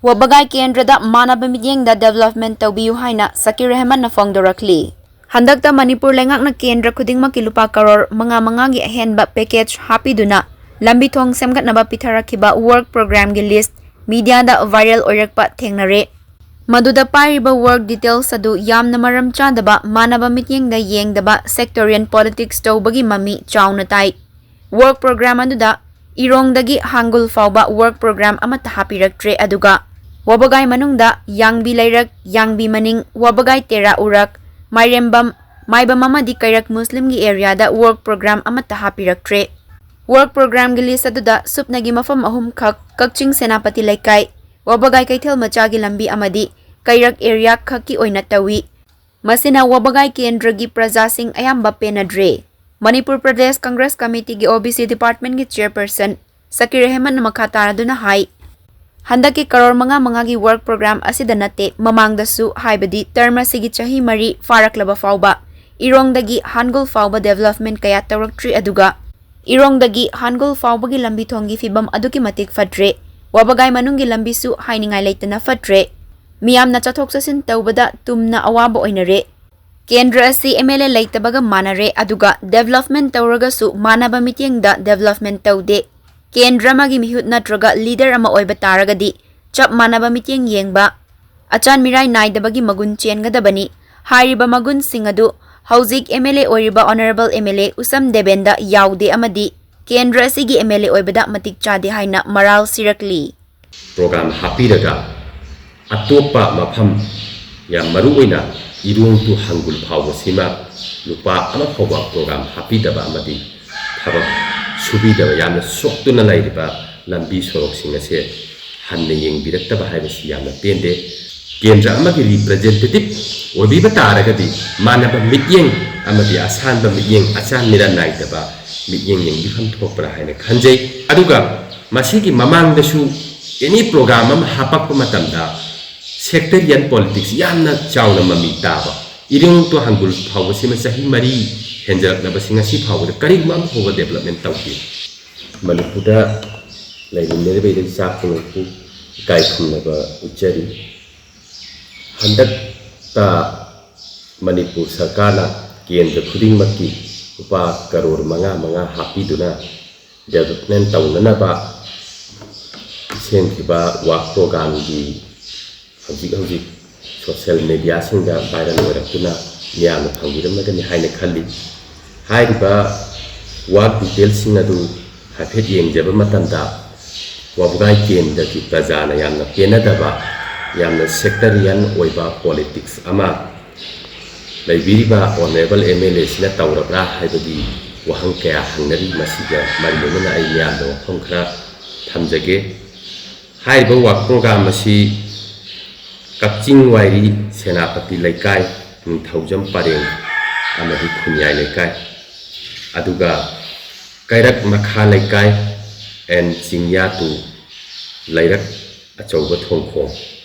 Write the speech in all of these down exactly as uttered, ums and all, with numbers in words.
ꯋꯥꯕꯒꯥꯏ ꯀꯦꯟꯗ꯭ꯔꯗ ꯃꯥꯟꯅꯕ ꯃꯤꯠꯌꯦꯡꯗ development ꯇꯧꯕꯤꯌꯨ ꯍꯥꯏꯅ ꯁꯀꯤꯔ ꯑꯍꯃꯗꯅ ꯐꯣꯡꯗꯣꯔꯛꯂꯤ꯫ ꯍꯟꯗꯛꯇ ꯃꯅꯤꯄꯨꯔ ꯂꯩꯉꯥꯛꯅ ꯀꯦꯟꯗ꯭ꯔ ꯈꯨꯗꯤꯡꯃꯛꯀꯤ ꯂꯨꯄꯥ ꯀꯔꯣꯔ ꯃꯉꯥ ꯃꯉꯥꯒꯤ ꯑꯍꯦꯟꯕ package ꯍꯥꯞꯄꯤꯗꯨꯅ ꯂꯝꯕꯤ ꯊꯣꯡ ꯁꯦꯝꯒꯠꯅꯕ ꯄꯤꯊꯔꯛꯈꯤꯕ work programꯒꯤ list mediaꯗ viral ꯑꯣꯏꯔꯛꯄ ꯊꯦꯡꯅꯔꯦ꯫ ꯃꯗꯨꯗ ꯄꯥꯏꯔꯤꯕ work details ꯑꯗꯨ ꯌꯥꯝꯅ ꯃꯔꯝ ꯆꯥꯗꯕ, ꯃꯥꯟꯅꯕ ꯃꯤꯠꯌꯦꯡꯗ ꯌꯦꯡꯗꯕ, sectorial politics ꯇꯧꯕꯒꯤ ꯃꯃꯤ ꯆꯥꯎꯅ ꯇꯥꯏ꯫ Work program ꯑꯗꯨꯗ ꯏꯔꯣꯡꯗꯒꯤ ꯍꯥꯡꯒꯨꯜ ꯐꯥꯎꯕ work program ꯑꯃꯠꯇ ꯍꯥꯞꯄꯤꯔꯛꯇ꯭ꯔꯦ, ꯑꯗꯨꯒ ꯋꯥꯕꯒꯥꯏ ꯃꯅꯨꯡꯗ ꯌꯥꯡꯕꯤ ꯂꯩꯔꯛ, ꯌꯥꯡꯕꯤ ꯃꯅꯤꯡ, ꯋꯥꯕꯒꯥꯏ ꯇꯦꯔꯥ ꯎꯔꯛ, ꯃꯥꯏꯔꯦꯝꯕꯝ, ꯃꯥꯏꯕꯝ ꯑꯃꯗꯤ ꯀꯩꯔꯛ ꯃꯨꯁꯂꯤꯝꯒꯤ areaꯗ work program ꯑꯃꯠꯇ ꯍꯥꯞꯄꯤꯔꯛꯇ꯭ꯔꯦ꯫ Work programꯒꯤ list ꯑꯗꯨꯗ ꯁꯨꯞꯅꯒꯤ ꯃꯐꯝ ꯑꯍꯨꯝꯈꯛ, ꯀꯛꯆꯤꯡ ꯁꯦꯅꯥꯄꯇꯤ ꯂꯩꯀꯥꯏ, ꯋꯥꯕꯒꯥꯏ ꯀꯩꯊꯦꯜ ꯃꯆꯥꯒꯤ ꯂꯝꯕꯤ ꯑꯃꯗꯤ ꯀꯩꯔꯛ area ꯈꯛꯀꯤ ꯑꯣꯏꯅ ꯇꯧꯏ꯫ ꯃꯁꯤꯅ ꯋꯥꯕꯒꯥꯏ ꯀꯦꯟꯗ꯭ꯔꯒꯤ ꯄ꯭ꯔꯖꯥꯁꯤꯡ ꯑꯌꯥꯝꯕ ꯄꯦꯟꯅꯗ꯭ꯔꯦ꯫ ꯃꯅꯤꯄꯨꯔ ꯄ꯭ꯔꯗꯦꯁ ꯀꯪꯒ꯭ꯔꯦꯁ ꯀꯃꯤꯇꯤꯒꯤ OBC departmentꯀꯤ chairperson ꯁꯀꯤꯔ ꯑꯍꯃꯗꯅ ꯃꯈꯥ ꯇꯥꯔꯗꯨꯅ ꯍꯥꯏ, ꯍꯟꯗꯛꯀꯤ ꯀꯔꯣꯔ ꯃꯉꯥ ꯃꯉꯥꯒꯤ work program ꯑꯁꯤꯗ ꯅꯠꯇꯦ, ꯃꯃꯥꯡꯗꯁꯨ, ꯍꯥꯏꯕꯗꯤ term ꯑꯁꯤꯒꯤ ꯆꯍꯤ ꯃꯔꯤ ꯐꯥꯔꯛꯂꯕ ꯐꯥꯎꯕ ꯏꯔꯣꯡꯗꯒꯤ ꯍꯥꯟꯒꯨꯜ ꯐꯥꯎꯕ development ꯀꯌꯥ ꯇꯧꯔꯛꯇ꯭ꯔꯤ, ꯑꯗꯨꯒ ꯏꯔꯣꯡꯗꯒꯤ ꯍꯥꯟꯒꯨꯜ ꯐꯥꯎꯕꯒꯤ ꯂꯝꯕꯤ ꯊꯣꯡꯒꯤ ꯐꯤꯕꯝ ꯑꯗꯨꯛꯀꯤ ꯃꯇꯤꯛ ꯐꯠꯇ꯭ꯔꯦ꯫ ꯋꯥꯕꯒꯥꯏ ꯃꯅꯨꯡꯒꯤ ꯂꯝꯕꯤꯁꯨ ꯍꯥꯏꯅꯤꯡꯉꯥꯏ ꯂꯩꯇꯅ ꯐꯠꯇ꯭ꯔꯦ꯫ ꯃꯤꯌꯥꯝꯅ ꯆꯠꯊꯣꯛ ꯆꯠꯁꯤꯟ ꯇꯧꯕꯗ ꯇꯨꯝꯅ ꯑꯋꯥꯕ ꯑꯣꯏꯅꯔꯦ꯫ ꯀꯦꯟꯗ꯭ꯔ ꯑꯁꯤ MLA ꯂꯩꯇꯕꯒ ꯃꯥꯟꯅꯔꯦ, ꯑꯗꯨꯒ development ꯇꯧꯔꯒꯁꯨ ꯃꯥꯟꯅꯕ ꯃꯤꯠꯌꯦꯡꯗ development ꯇꯧꯗꯦ꯫ ꯀꯦꯟꯗ꯭ꯔ ꯑꯃꯒꯤ ꯃꯤꯍꯨꯠ ꯅꯠꯇ꯭ꯔꯒ leader ꯑꯃ ꯑꯣꯏꯕ ꯇꯥꯔꯒꯗꯤ ꯆꯞ ꯃꯥꯟꯅꯕ ꯃꯤꯠꯌꯦꯡ ꯌꯦꯡꯕ, ꯑꯆꯥꯟ ꯃꯤꯔꯥꯏ ꯅꯥꯏꯗꯕꯒꯤ ꯃꯒꯨꯟ ꯆꯦꯟꯒꯗꯕꯅꯤ꯫ ꯍꯥꯏꯔꯤꯕ ꯃꯒꯨꯟꯁꯤꯡ ꯑꯗꯨ ꯍꯧꯖꯤꯛ MLA ꯑꯣꯏꯔꯤꯕ Honourable MLA ꯎꯁꯝ ꯗꯦꯕꯦꯟꯗ ꯌꯥꯎꯗꯦ ꯑꯃꯗꯤ ꯀꯦꯟꯗ꯭ꯔ ꯑꯁꯤꯒꯤ MLA ꯑꯣꯏꯕꯗ ꯃꯇꯤꯛ ꯆꯥꯗꯦ ꯍꯥꯏꯅ ꯃꯔꯥꯜ ꯁꯤꯔꯛꯂꯤ꯫ Program ꯍꯥꯞꯄꯤꯔꯒ ꯑꯇꯣꯞꯄ ꯃꯐꯝ, ꯌꯥꯝ ꯃꯔꯨ ꯑꯣꯏꯅ ꯏꯔꯣꯡ to ꯍꯥꯡꯒꯨꯜ ꯐꯥꯎꯕꯁꯤꯃ ꯂꯨꯄꯥ ꯑꯃ ꯐꯥꯎꯕ program ꯍꯥꯞꯄꯤꯗꯕ ꯑꯃꯗꯤ ꯊꯕꯛ ꯁꯨꯕꯤꯗꯕ, ꯌꯥꯝꯅ ꯁꯣꯛꯇꯨꯅ ꯂꯩꯔꯤꯕ ꯂꯝꯕꯤ ꯁꯣꯔꯣꯛꯁꯤꯡ ꯑꯁꯦ ꯍꯟꯅ ꯌꯦꯡꯕꯤꯔꯛꯇꯕ ꯍꯥꯏꯕꯁꯤ ꯌꯥꯝꯅ ꯄꯦꯟꯗꯦ꯫ ꯀꯦꯟꯗ꯭ꯔ ꯑꯃꯒꯤ representative ꯑꯣꯏꯕꯤꯕ ꯇꯥꯔꯒꯗꯤ ꯃꯥꯟꯅꯕ ꯃꯤꯠꯌꯦꯡ ꯑꯃꯗꯤ ꯑꯁꯥꯟꯕ ꯃꯤꯠꯌꯦꯡ, ꯑꯆꯥꯟ ꯃꯤꯔꯥꯟ ꯅꯥꯏꯗꯕ ꯃꯤꯠꯌꯦꯡ ꯌꯦꯡꯕꯤꯐꯝ ꯊꯣꯛꯄ꯭ꯔꯥ ꯍꯥꯏꯅ ꯈꯟꯖꯩ꯫ ꯑꯗꯨꯒ ꯃꯁꯤꯒꯤ ꯃꯃꯥꯡꯗꯁꯨ any program ꯑꯃ ꯍꯥꯄꯛꯄ ꯃꯇꯝꯗ sectorial politics ꯌꯥꯝꯅ ꯆꯥꯎꯅ ꯃꯃꯤ ꯇꯥꯕ, ꯏꯔꯣꯡ to ꯍꯥꯡꯒꯨꯜ ꯐꯥꯎꯕꯁꯤꯃ ꯆꯍꯤ ꯃꯔꯤ ꯍꯦꯟꯖꯔꯛꯂꯕꯁꯤ ꯉꯁꯤ ꯐꯥꯎꯕꯗ ꯀꯔꯤꯒꯨꯝꯕ ꯑꯃ ꯐꯥꯎꯕ development ꯇꯧꯗꯦ꯫ ꯃꯅꯤꯄꯨꯔꯗ ꯂꯩꯃꯤꯟꯅꯔꯤꯕ ꯏꯔꯩꯆꯥ ꯈꯨꯡꯒꯪ ꯏꯀꯥꯏ ꯈꯨꯝꯅꯕ ꯎꯠꯆꯔꯤ꯫ ꯍꯟꯗꯛꯇ ꯃꯅꯤꯄꯨꯔ ꯁꯔꯀꯥꯔꯅ ꯀꯦꯟꯗ꯭ꯔ ꯈꯨꯗꯤꯡꯃꯛꯀꯤ ꯂꯨꯄꯥ ꯀꯔꯣꯔ ꯃꯉꯥ ꯃꯉꯥ ꯍꯥꯞꯄꯤꯗꯨꯅ development ꯇꯧꯅꯅꯕ ꯁꯦꯝꯈꯤꯕ work programꯒꯤ ꯍꯧꯖꯤꯛ ꯍꯧꯖꯤꯛ social mediaꯁꯤꯡꯗ viral ꯑꯣꯏꯔꯛꯇꯨꯅ ꯃꯤꯌꯥꯝꯅ ꯐꯪꯕꯤꯔꯝꯂꯒꯅꯤ ꯍꯥꯏꯅ ꯈꯜꯂꯤ꯫ ꯍꯥꯏꯔꯤꯕ work detailꯁꯤꯡ ꯑꯗꯨ ꯍꯥꯏꯐꯦꯠ ꯌꯦꯡꯖꯕ ꯃꯇꯝꯗ, ꯋꯥꯕꯒꯥꯏ ꯀꯦꯟꯗ꯭ꯔꯒꯤ ꯄ꯭ꯔꯖꯥꯅ ꯌꯥꯝꯅ ꯄꯦꯟꯅꯗꯕ, ꯌꯥꯝꯅ sectarian ꯑꯣꯏꯕ politics ꯑꯃ ꯂꯩꯕꯤꯔꯤꯕ honourable MLAꯁꯤꯅ ꯇꯧꯔꯕ꯭ꯔꯥ ꯍꯥꯏꯕꯒꯤ ꯋꯥꯍꯪ ꯀꯌꯥ ꯍꯪꯅꯔꯤ꯫ ꯃꯁꯤꯒ ꯃꯔꯤ ꯂꯩꯅꯅ ꯑꯩ ꯃꯤꯌꯥꯝꯗ ꯋꯥꯐꯝ ꯈꯔ ꯊꯝꯖꯒꯦ꯫ ꯍꯥꯏꯔꯤꯕ work program ꯑꯁꯤ ꯀꯛꯆꯤꯡ ꯋꯥꯏꯔꯤ, ꯁꯦꯅꯥꯄꯇꯤ ꯂꯩꯀꯥꯏ, ꯅꯤꯡꯊꯧꯖꯝ ꯄꯔꯦꯡ ꯑꯃꯗꯤ ꯈꯨꯟꯌꯥꯏ ꯂꯩꯀꯥꯏ, ꯑꯗꯨꯒ ꯀꯩꯔꯛ ꯃꯈꯥ ꯂꯩꯀꯥꯏ and ꯆꯤꯡꯌꯥꯇꯨ ꯂꯩꯔꯛ ꯑꯆꯧꯕ ꯊꯣꯡꯈꯣꯡ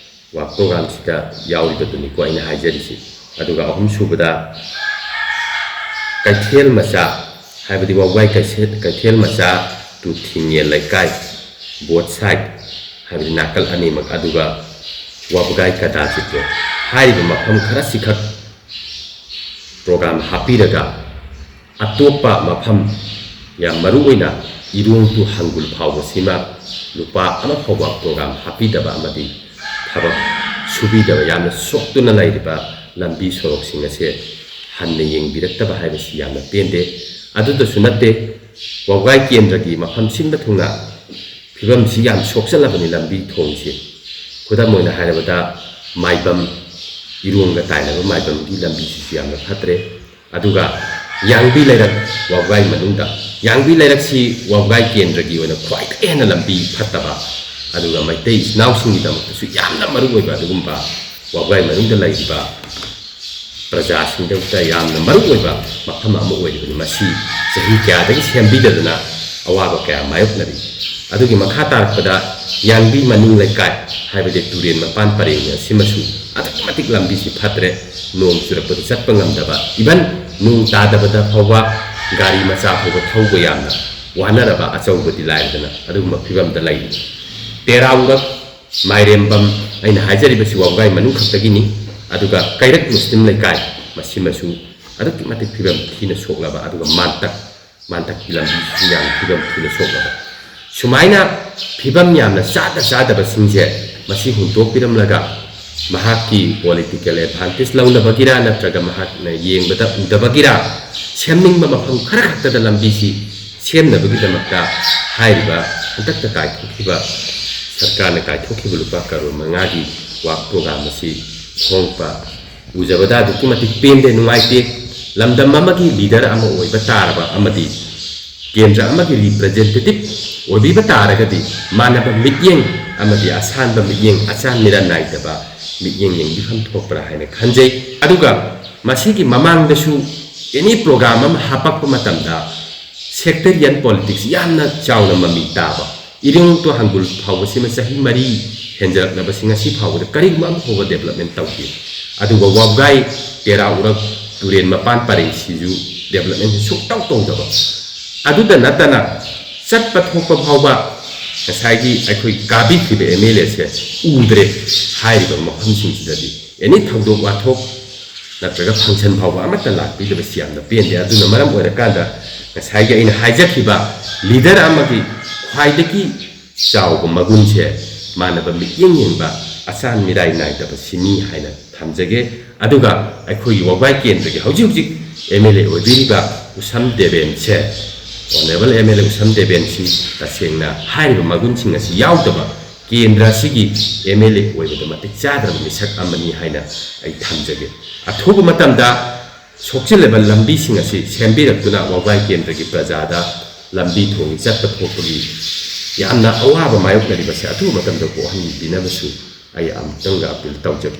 work programꯁꯤꯗ ꯌꯥꯎꯔꯤꯕꯗꯨꯅꯤꯀꯣ ꯑꯩꯅ ꯍꯥꯏꯖꯔꯤꯁꯤ꯫ ꯑꯗꯨꯒ ꯑꯍꯨꯝꯁꯨꯕꯗ ꯀꯩꯊꯦꯜ ꯃꯆꯥ, ꯍꯥꯏꯕꯗꯤ ꯋꯥꯕꯒꯥꯏ ꯀꯩꯊꯦꯜ, ꯀꯩꯊꯦꯜ ꯃꯆꯥ to ꯊꯤꯡꯉꯦꯜ ꯂꯩꯀꯥꯏ, both side, ꯍꯥꯏꯕꯗꯤ ꯅꯥꯀꯜ ꯑꯅꯤꯃꯛ, ꯑꯗꯨꯒ ꯋꯥꯕꯒꯥꯏ ꯀꯗꯥ ꯆꯤꯇ꯭ꯔꯣ ꯍꯥꯏꯔꯤꯕ ꯃꯐꯝ ꯈꯔꯁꯤꯈꯛ program ꯍꯥꯞꯄꯤꯔꯒ, ꯑꯇꯣꯞꯄ ꯃꯐꯝ, ꯌꯥꯝ ꯃꯔꯨ ꯑꯣꯏꯅ ꯏꯔꯣꯡ to ꯍꯪꯒꯨꯜ ꯐꯥꯎꯕꯁꯤꯃ ꯂꯨꯄꯥ ꯑꯃ ꯐꯥꯎꯕ program ꯍꯥꯞꯄꯤꯗꯕ ꯑꯃꯗꯤ ꯊꯕꯛ ꯁꯨꯕꯤꯗꯕ, ꯌꯥꯝꯅ ꯁꯣꯛꯇꯨꯅ ꯂꯩꯔꯤꯕ ꯂꯝꯕꯤ ꯁꯣꯔꯣꯛꯁꯤꯡ ꯑꯁꯦ ꯍꯟꯅ ꯌꯦꯡꯕꯤꯔꯛꯇꯕ ꯍꯥꯏꯕꯁꯤ ꯌꯥꯝꯅ ꯄꯦꯟꯗꯦ꯫ ꯑꯗꯨꯗꯁꯨ ꯅꯠꯇꯦ, ꯋꯥꯕꯒꯥꯏ ꯀꯦꯟꯗ꯭ꯔꯒꯤ ꯃꯐꯝ ꯁꯤꯟꯕ ꯊꯨꯡꯅ ꯐꯤꯕꯝꯁꯤ ꯌꯥꯝ ꯁꯣꯛꯆꯜꯂꯕꯅꯤ ꯂꯝꯕꯤ ꯊꯣꯡꯁꯤ꯫ ꯈꯨꯗꯝ ꯑꯣꯏꯅ ꯍꯥꯏꯔꯕꯗ, ꯃꯥꯏꯕꯝ, ꯏꯔꯣꯡꯒ ꯇꯥꯏꯅꯕ ꯃꯥꯏꯕꯝꯒꯤ ꯂꯝꯕꯤꯁꯤꯁꯨ ꯌꯥꯝꯅ ꯐꯠꯇ꯭ꯔꯦ꯫ ꯑꯗꯨꯒ ꯌꯥꯡꯕꯤ ꯂꯩꯔꯛ ꯋꯥꯕꯒꯥꯏ ꯃꯅꯨꯡꯗ, ꯌꯥꯡꯕꯤ ꯂꯩꯔꯛꯁꯤ ꯋꯥꯕꯒꯥꯏ ꯀꯦꯟꯗ꯭ꯔꯒꯤ ꯑꯣꯏꯅ ꯈ꯭ꯋꯥꯏꯗꯒꯤ ꯍꯦꯟꯅ ꯂꯝꯕꯤ ꯐꯠꯇꯕ, ꯑꯗꯨꯒ ꯃꯩꯇꯩ ꯏꯆꯤꯟ ꯏꯅꯥꯎꯁꯤꯡꯒꯤꯗꯃꯛꯇꯁꯨ ꯌꯥꯝꯅ ꯃꯔꯨ ꯑꯣꯏꯕ ꯑꯗꯨꯒꯨꯝꯕ ꯋꯥꯕꯒꯥꯏ ꯃꯅꯨꯡꯗ ꯂꯩꯔꯤꯕ ꯄ꯭ꯔꯖꯥꯁꯤꯡꯗꯃꯛꯇ ꯌꯥꯝꯅ ꯃꯔꯨ ꯑꯣꯏꯕ ꯃꯐꯝ ꯑꯃ ꯑꯣꯏꯔꯤꯕꯅꯤ꯫ ꯃꯁꯤ ꯆꯍꯤ ꯀꯌꯥꯗꯒꯤ ꯁꯦꯝꯕꯤꯗꯗꯅ ꯑꯋꯥꯕ ꯀꯌꯥ ꯃꯥꯌꯣꯛꯅꯔꯤ꯫ ꯑꯗꯨꯒꯤ ꯃꯈꯥ ꯇꯥꯔꯛꯄꯗ ꯌꯥꯡꯕꯤ ꯃꯅꯤꯡ ꯂꯩꯀꯥꯏ, ꯍꯥꯏꯕꯗꯤ ꯇꯨꯔꯦꯟ ꯃꯄꯥꯟ ꯄꯔꯦꯡ ꯑꯁꯤꯃꯁꯨ ꯑꯗꯨꯛꯀꯤ ꯃꯇꯤꯛ ꯂꯝꯕꯤꯁꯤ ꯐꯠꯇ꯭ꯔꯦ꯫ ꯅꯣꯡ ꯆꯨꯔꯛꯄꯗ ꯆꯠꯄ ꯉꯝꯗꯕ, even ꯅꯣꯡ ꯇꯥꯗꯕꯗ ꯐꯥꯎꯕ ꯒꯥꯔꯤ ꯃꯆꯥ ꯐꯥꯎꯕ ꯊꯧꯕ ꯌꯥꯝꯅ ꯋꯥꯅꯔꯕ, ꯑꯆꯧꯕꯗꯤ ꯂꯥꯏꯔꯗꯅ ꯑꯗꯨꯒꯨꯝꯕ ꯐꯤꯕꯝꯗ ꯂꯩꯔꯤ꯫ ꯇꯦꯔꯥ ꯎꯔꯛ ꯃꯥꯏꯔꯦꯝꯕꯝ, ꯑꯩꯅ ꯍꯥꯏꯖꯔꯤꯕꯁꯤ ꯋꯥꯕꯒꯥꯏ ꯃꯅꯨꯡ ꯈꯛꯇꯒꯤꯅꯤ꯫ ꯑꯗꯨꯒ ꯀꯩꯔꯛ ꯃꯨꯁꯂꯤꯝ ꯂꯩꯀꯥꯏ, ꯃꯁꯤꯃꯁꯨ ꯑꯗꯨꯛꯀꯤ ꯃꯇꯤꯛ ꯐꯤꯕꯝ ꯊꯤꯅ ꯁꯣꯛꯂꯕ, ꯑꯗꯨꯒ ꯃꯥꯟꯇꯛ, ꯃꯥꯟꯇꯛꯀꯤ ꯂꯝꯕꯤꯁꯤꯁꯨ ꯌꯥꯝ ꯐꯤꯕꯝ ꯊꯤꯅ ꯁꯣꯛꯂꯕ꯫ ꯁꯨꯃꯥꯏꯅ ꯐꯤꯕꯝ ꯌꯥꯝꯅ ꯆꯥꯗ ꯆꯥꯗꯕꯁꯤꯡꯁꯦ ꯃꯁꯤ ꯍꯨꯟꯗꯣꯛꯄꯤꯔꯝꯂꯒ ꯃꯍꯥꯛꯀꯤ political advantage ꯂꯧꯅꯕꯒꯤꯔꯥ ꯅꯠꯇ꯭ꯔꯒ ꯃꯍꯥꯛꯅ ꯌꯦꯡꯕꯗ ꯎꯗꯕꯒꯤꯔꯥ ꯁꯦꯝꯅꯤꯡꯕ ꯃꯐꯝ ꯈꯔ ꯈꯛꯇꯗ ꯂꯝꯕꯤꯁꯤ ꯁꯦꯝꯅꯕꯒꯤꯗꯃꯛꯇ ꯍꯥꯏꯔꯤꯕ ꯍꯟꯗꯛꯇ ꯀꯥꯏꯊꯣꯛꯈꯤꯕ, ꯁꯔꯀꯥꯔꯅ ꯀꯥꯏꯊꯣꯛꯈꯤꯕ ꯂꯨꯄꯥ ꯀꯔꯣꯔ ꯃꯉꯥꯒꯤ ꯋꯥꯛ ꯄ꯭ꯔꯣꯒ꯭ꯔꯥꯝ ꯑꯁꯤ ꯊꯣꯡꯕ ꯎꯖꯕꯗ ꯑꯗꯨꯛꯀꯤ ꯃꯇꯤꯛ ꯄꯦꯟꯗꯦ, ꯅꯨꯡꯉꯥꯏꯇꯦ꯫ ꯂꯝꯗꯝ ꯑꯃꯒꯤ ꯂꯤꯗꯔ ꯑꯃ ꯑꯣꯏꯕ ꯇꯥꯔꯕ ꯑꯃꯗꯤ ꯀꯦꯟꯗ꯭ꯔ ꯑꯃꯒꯤ ꯔꯤꯄ꯭ꯔꯖꯦꯟꯇꯦꯇꯤꯚ ꯑꯣꯏꯕꯤꯕ ꯇꯥꯔꯒꯗꯤ ꯃꯥꯟꯅꯕ ꯃꯤꯠꯌꯦꯡ ꯑꯃꯗꯤ ꯑꯁꯥꯟꯕ ꯃꯤꯠꯌꯦꯡ, ꯑꯆꯥꯟ ꯃꯤꯔꯥꯟ ꯅꯥꯏꯗꯕ ꯃꯤꯠꯌꯦꯡ ꯌꯦꯡꯕꯤꯐꯝ ꯊꯣꯛꯄ꯭ꯔꯥ ꯍꯥꯏꯅ ꯈꯟꯖꯩ꯫ ꯑꯗꯨꯒ ꯃꯁꯤꯒꯤ ꯃꯃꯥꯡꯗꯁꯨ ꯑꯦꯅꯤ ꯄ꯭ꯔꯣꯒ꯭ꯔꯥꯝ ꯑꯃ ꯍꯥꯄꯛꯄ ꯃꯇꯝꯗ ꯁꯦꯛꯇꯔꯤꯌꯟ ꯄꯣꯂꯤꯇꯤꯛꯁ ꯌꯥꯝꯅ ꯆꯥꯎꯅ ꯃꯃꯤ ꯇꯥꯕ, ꯏꯔꯤꯡꯇꯣ ꯍꯪꯒꯨꯜ ꯐꯥꯎꯕꯁꯤꯃ ꯆꯍꯤ ꯃꯔꯤ ꯍꯦꯟꯖꯔꯛꯂꯕꯁꯤ ꯉꯁꯤ ꯐꯥꯎꯕꯗ ꯀꯔꯤꯒꯨꯝꯕ ꯑꯃ ꯐꯥꯎꯕ ꯗꯦꯕꯂꯞꯃꯦꯟ ꯇꯧꯗꯦ꯫ ꯑꯗꯨꯒ ꯋꯥꯕꯒꯥꯏ, ꯇꯦꯔꯥ ꯎꯔꯛ ꯇꯨꯔꯦꯟ ꯃꯄꯥꯟ ꯄꯔꯦꯡꯁꯤꯁꯨ ꯗꯦꯕꯂꯞꯃꯦꯟꯁꯤ ꯁꯨꯡꯇꯧ ꯇꯧꯗꯕ꯫ ꯑꯗꯨꯗ ꯅꯠꯇꯅ ꯆꯠꯄ ꯊꯣꯛꯄ ꯐꯥꯎꯕ ꯉꯁꯥꯏꯒꯤ ꯑꯩꯈꯣꯏ ꯀꯥꯕꯤꯈꯤꯕ ꯑꯦꯝ ꯑꯦꯜ ꯑꯦꯁꯦ ꯎꯗ꯭ꯔꯦ꯫ ꯍꯥꯏꯔꯤꯕ ꯃꯐꯝꯁꯤꯡꯁꯤꯗꯗꯤ ꯑꯦꯅꯤ ꯊꯧꯗꯣꯛ ꯋꯥꯊꯣꯛ ꯅꯠꯇ꯭ꯔꯒ ꯐꯪꯁꯟ ꯐꯥꯎꯕ ꯑꯃꯠꯇ ꯂꯥꯛꯄꯤꯗꯕꯁꯤ ꯌꯥꯝꯅ ꯄꯦꯟꯗꯦ꯫ ꯑꯗꯨꯅ ꯃꯔꯝ ꯑꯣꯏꯔꯀꯥꯟꯗ ꯉꯁꯥꯏꯒꯤ ꯑꯩꯅ ꯍꯥꯏꯖꯈꯤꯕ ꯂꯤꯗꯔ ꯑꯃꯒꯤ ꯈ꯭ꯋꯥꯏꯗꯒꯤ ꯆꯥꯎꯕ ꯃꯒꯨꯟꯁꯦ ꯃꯥꯟꯅꯕ ꯃꯤꯠꯌꯦꯡ ꯌꯦꯡꯕ, ꯑꯆꯥꯟ ꯃꯤꯔꯥꯏ ꯅꯥꯏꯗꯕ ꯁꯤꯅꯤ ꯍꯥꯏꯅ ꯊꯝꯖꯒꯦ꯫ ꯑꯗꯨꯒ ꯑꯩꯈꯣꯏꯒꯤ ꯋꯥꯕꯒꯥꯏ ꯀꯦꯟꯗ꯭ꯔꯒꯤ ꯍꯧꯖꯤꯛ ꯍꯧꯖꯤꯛ ꯑꯦꯝ ꯑꯦꯜ ꯑꯦ ꯑꯣꯏꯕꯤꯔꯤꯕ ꯎꯁꯝ ꯗꯦꯕꯦꯟꯁꯦ, honourable M L A Usam ꯗꯦꯕꯦꯟꯁꯤ ꯇꯁꯦꯡꯅ ꯍꯥꯏꯔꯤꯕ ꯃꯒꯨꯟꯁꯤꯡ ꯑꯁꯤ ꯌꯥꯎꯗꯕ ꯀꯦꯟꯗ꯭ꯔ ꯑꯁꯤꯒꯤ ꯑꯦꯝ ꯑꯦꯜ ꯑꯦ ꯑꯣꯏꯕꯗ ꯃꯇꯤꯛ ꯆꯥꯗ꯭ꯔꯕ ꯃꯤꯁꯛ ꯑꯃꯅꯤ ꯍꯥꯏꯅ ꯑꯩ ꯊꯝꯖꯒꯦ꯫ ꯑꯊꯨꯕ ꯃꯇꯝꯗ ꯁꯣꯛꯆꯤꯜꯂꯕ ꯂꯝꯕꯤꯁꯤꯡ ꯑꯁꯤ ꯁꯦꯝꯕꯤꯔꯛꯇꯨꯅ ꯋꯥꯕꯒꯥꯏ ꯀꯦꯟꯗ꯭ꯔꯒꯤ ꯄ꯭ꯔꯖꯥꯗ ꯂꯝꯕꯤ ꯊꯣꯡꯒꯤ ꯆꯠꯄ ꯊꯣꯛꯄꯒꯤ ꯌꯥꯝꯅ ꯑꯋꯥꯕ ꯃꯥꯌꯣꯛꯅꯔꯤꯕꯁꯦ ꯑꯊꯨꯕ ꯃꯇꯝꯗ ꯀꯣꯛꯍꯟꯕꯤꯅꯕꯁꯨ ꯑꯩ ꯑꯃꯨꯛꯇꯪꯒ ꯑꯄꯤꯜ ꯇꯧꯖꯒꯦ꯫